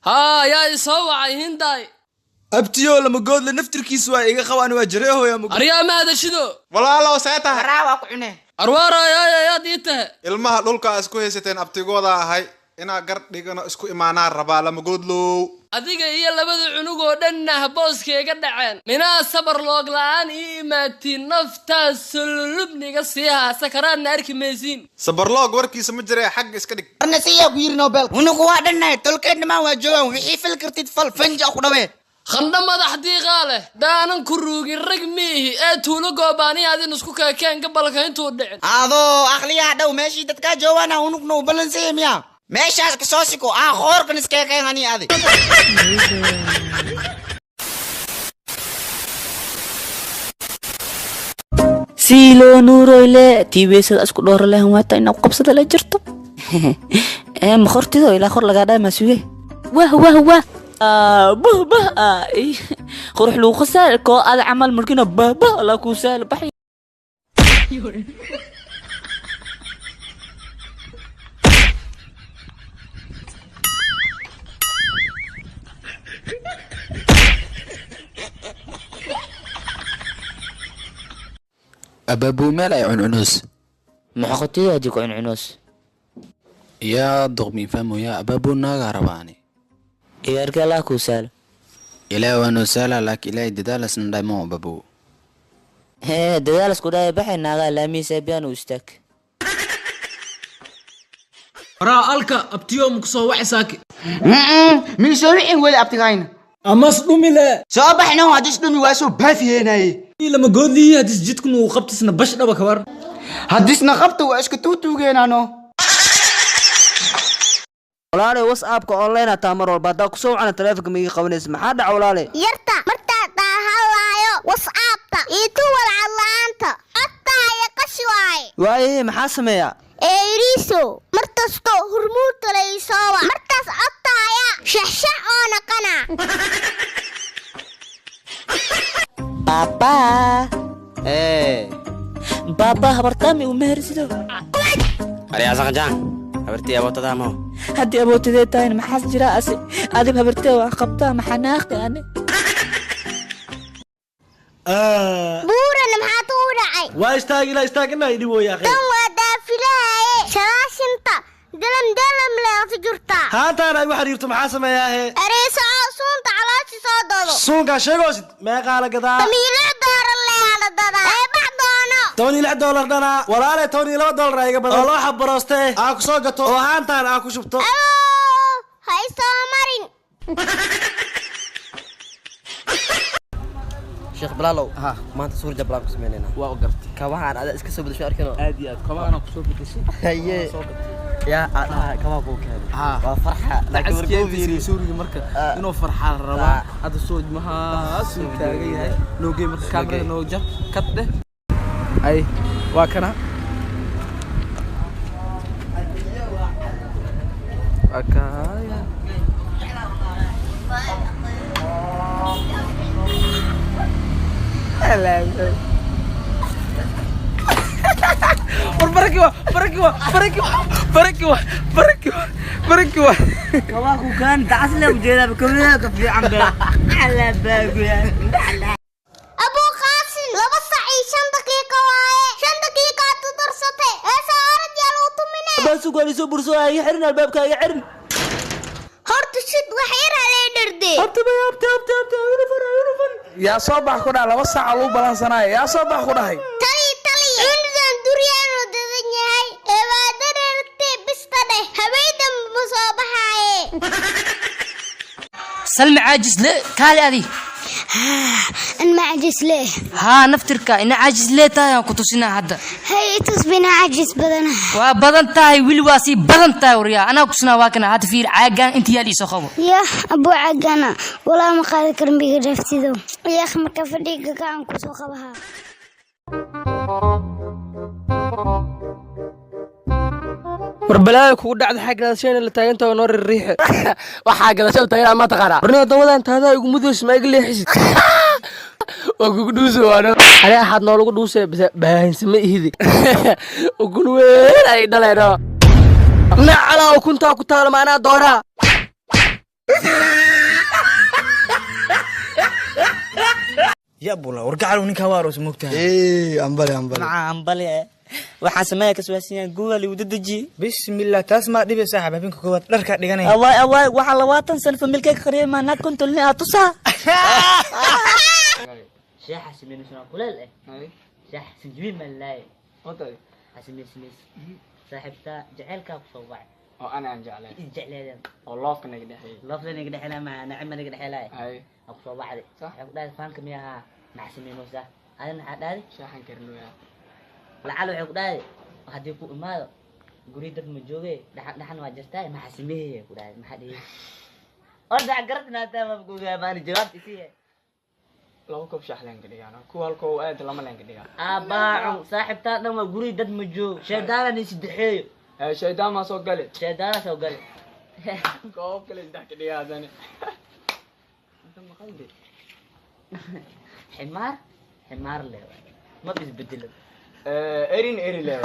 Haa, yaa i soo wacay, Hindaay? Abtiyo, lama goodle naftirkiisu waa iga qabaan, waa jareehoya. Aryaa, ma hadashido? Walaalow, see tahay? Waraa, waa ku cunee. Arwaarayaaya, yaad ii tahe? Ilmaha dhulka isku haysateen abtigooda ahay, inaa gar dhigano isku imaanaa rabaa, lama goodlow. Adiga iyo labada cunug oo dhanna booskayga dhaceen, minaa sabar loog la'aan ii imaatiin, naftaas sululubniga sii haa, sakaraadna arki maysiin. Sabarloog warkiisa ma jiree, xagga iska dhig. Arna siyaa ku yiri Nobel. Unugu waa dhannahay, tolkeedna waa joogaan. Wixii fal kartid fal, fanja ku dhawee. Khandho madax diiqaa leh daanan ku ruugin rag miihi ee tuulo goobaaniyaadin isku keekeen gabalka intuu dhicin. Adoo aqliyaa dhow, meeshii dadkaa joogaana unugna u balansaya miya? Meeshaas ka soo siko aa qoorkan iskeekeen ani adi. Siiloo nuuroyle tii weysada isku dhooro lehen waata inaa ku qabsada la jirto ee makhortido ilaa kor lagaa dhaama suge wah wah wah. Bah bah, qurux lagu khasaar koo ada camal markina bah bah la kuu saal baxay. Abaabuu meel ay cuncunoos. Maxaqotida haddii ku cuncunoos. Yaa doqmiin fahmoya, abaabuu naagaa rabaani. Iyaarka Allah kuu saalo. Ilaah waa noo saala, laakiin ilaahay dadaalasna dhaymo, abaabuu. Hee, dadaal isku dhaaya, baxay naagaa laamiisa biyaan u istaag. Waraa alka, abtiyo maku soo waci saaki? Miisoo wixin weli abtigayna. Amas dhumile. Soo baxno, haddis dhumi waa soo baafiyeenaye. Lama goodliyi hadis jidkun uu qabtisna bash dhaba kabar. Haddisna qabta waa iska tuutuugeenano. Walaale, WhatsAppka online hataa mar walba haddaa kusoo wacana taleefonka ma ii qabanaysa, maxaa dhaca, walaale? Yarta martaa daahadlaayo WhatsAppta iyo tuwal cadla'aanta codtaaya qashi waaye. Waayahe, maxaa sameeyaa? Ee iriiso, markasto hurmuudta la isoowa markaas codtaaya shaxshax oo naqana. Baaba. Ee. Baaba, habartaami u mehersido. Aryaa saqajaan, habartii abootadaa maho? Haddii abootidee tahayna maxaas jira? Ase adib habartee waa qabtaa, maxaa naaqi ane? Buurana maxaa tuu dhacay? Waa istaagila istaagina idhi wooya akhi. Tan waa daafilahaye, shalaashinta dalam dalam leesu jirtaa. Haantaan ay u xiriirto, maxaa sameeyaahe? Ereysoco, suunta calooshi soo dado. Suunkaa sheegoosid, meeqaa la gadaa? $16 leela dadaa ee bax doono. $16 dhanaa, walaale, $12 aa iga badan oo loo xabarooste aa ku soo gato oo haantaan aa ku shubto. Abow, ha isoo marin. Sheekh Bilaalow, maanta suur jablaan ku sameynayna. Waa u gartay. Kabahaan adaa iska soo bedesho, arkino. Aad iyo aad kabaana kusoo bedeshay. Haye, yaa aad kabaa kuu keenay, waa farxa, laakiin markuu fiiriyo suuriga marka inuu farxaa la rabaa, hadda soo mahaasuu taagan yahay, noogey marka kaamirada noo jar kad dheh, ay waa kana, waa kaaya. War baraki wa, baraki wa, baraki wa, baraki wa, baraki wa, baraki wa. Kabaa ku kaan dacas le ujeedaa, kabaha ka fiican baa ala baaguya. Abuu Qaasin, 2 sac iyo 5 daqiiqo waaye, 5 daqiiqaad u darsatay ee saarad yaa lagu tumine. Baasugaan isoo burso, iga xirin albaabka, iga xirin. Horta shid wax yar halee dherde. Abta bay, abta, abta, abta, unufan unufan. Yaa soo bax ku dhaha? 2 saaca lagu balansanaayo, yaa soo bax ku dhahay? Tali tali, cunudan duryaanu dadan yahay ee waa darartay, bista dheh, haweendan ma soo baxaaye. Salmi, caajis le, kaali adi. In ma cajis leh? Haa, naftirka ina caajis lee tahay aan ku tusinaa hadda. Hay, itus bina cajis badana. Waa badan tahay, wili waa sii badan tahay. Waryaa, anaa kutusinaa, waa kana hadda, fiir caagaan inta yaal iisoo qabo. Yah, abuu, cagana walaa ma qaadi karin, biga dhaftido yaakh, marka fadhiga gacan kusoo qabaha. War balaayo kugu dhacda, xag gadashayna la taagantaho noo rirriixe. Waxaa gadashada taagan ma taqaanaa? Warnimo dawadan taadaa igu mudayso, ma iga leexisid? Waa kugu dhuuso waano. Ani axaad noolagu dhuusee baahinsama ihidi. Ukun weyn ay dhaleeno. Nacalaa ukuntaa ku taalo, maanaa dooraa. Ya bula wargacal ninkaa waa aroos moogtahay. Ee ambale ambale. Macaa ambale waxaan sameeya kaswaasiyan google igu dedejiye. Bismillah, taas maa dhibay saaxib, habeenka koowaad dharkaa dhiganaya. Awaay awaay, waxaa 20 sano familkay ka qariyay maa naag kontolni aa tusaa. Shaaxa sameynaysan waa kuleel eh. Shaaxa sanjabiil maa laaye. Xasameysmays. Saaxiibtaa jaceylkaa ku soo wacay. Oo ana aan jeclay. Is jecleedeen. Oo loofka naga dhexeeyay. Loofka naga dhexeelay ma nacima naga dhexeelay. Aa ku soo wacday. Waxay ku dhahay faanka miya ahaa maxaa sameynaysaa? Adina maxaa dhahday? Shaaxan karinoyaa. Lacal waxay ku dhahay haddii ku imaado guri dad ma jooge dhaxan dhaxan waa jirtaa maxaa sameeyay ku dhahay maxaa dhihi. Orda garatnaataa ma kugaa maani jawaabta isii. 2 koob shaah leen ka dhigaa. Kuwa halkoo aad lama leen ka dhigaa. Aabaacu saaxiibtaa dhan waa guri dad ma joogo. Shaydaana ni saddexeeyo. Shaydaan maa soo gale. Shaydaana soo gale. Koob kale saddex ka dhigaa haddana. Inta ma qaldi. Ximaar ximaar le ma isbedelo. Erin eri le.